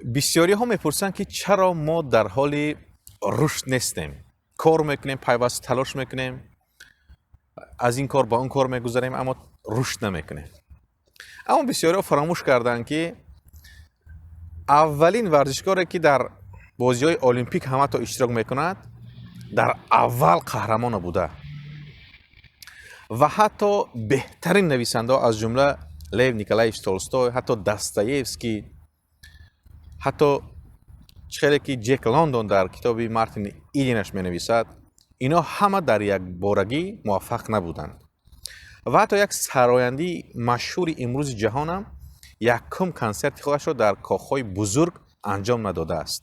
Бисёриҳо мепурсанд, ки чаро мо дар ҳоли рушд нестем, кор мекунем, пайваста талош мекунем, аз ин кор ба он кор мегузарем, аммо рушд намекунем. Аммо бисёриҳо фаромӯш карданд, ки аввалин варзишкоре, ки дар бозиҳои Олимпик ҳам ҳатто иштирок мекунад, дар аввал қаҳрамона буда ва ҳатто беҳтарин нависандаҳо, аз ҷумла Лев Николаевич Толстой, ҳатто Достоевский, ҳатто чӣ хеле ки Ҷек Лондон дар китоби Мартин Иденаш менависад, ино ҳама дар якборагӣ муваффақ набуданд. Ва ҳатто як сарояндаи машҳури имрӯзи ҷаҳонам якум консерти худашро дар кохҳои бузург анҷом надодааст.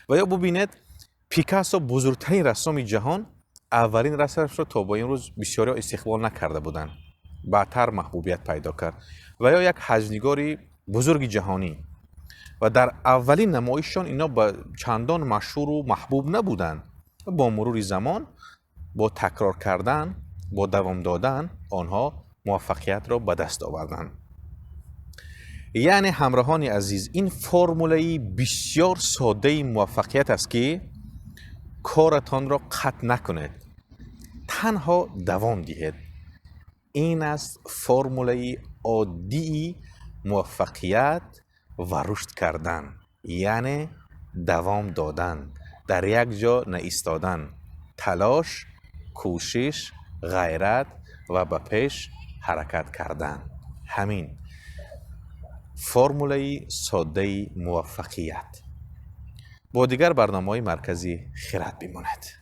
Ва ё бубинед, Пикассо, бузургтарин рассоми ҷаҳон, аввалин расмашро то ба имрӯз бисёриҳо истиқбол накарда буданд, баъдтар маҳбубият пайдо кард. Ва ё як ҳаҷвнигори бузурги ҷаҳонӣ ва дар аввалин намоишшон ино ба чандон машҳуру маҳбуб набуданд. Бо мурури замон, бо такрор кардан, бо давом додан онҳо муваффақиятро ба даст оварданд. Яъне, ҳамроҳони азиз, ин формулаи бисёр соддаи муваффақият аст, ки коратонро қатъ накунед, танҳо давом диҳед. Ин аст формулаи оддии муваффақият ва рушд кардан, яъне давом додан, дар як ҷо наистодан, талош, кӯшиш, ғайрат ва ба пеш ҳаракат кардан. Ҳамин формулаи соддаи муваффақият. Бо дигар барномаҳои Маркази Хирад бимонед.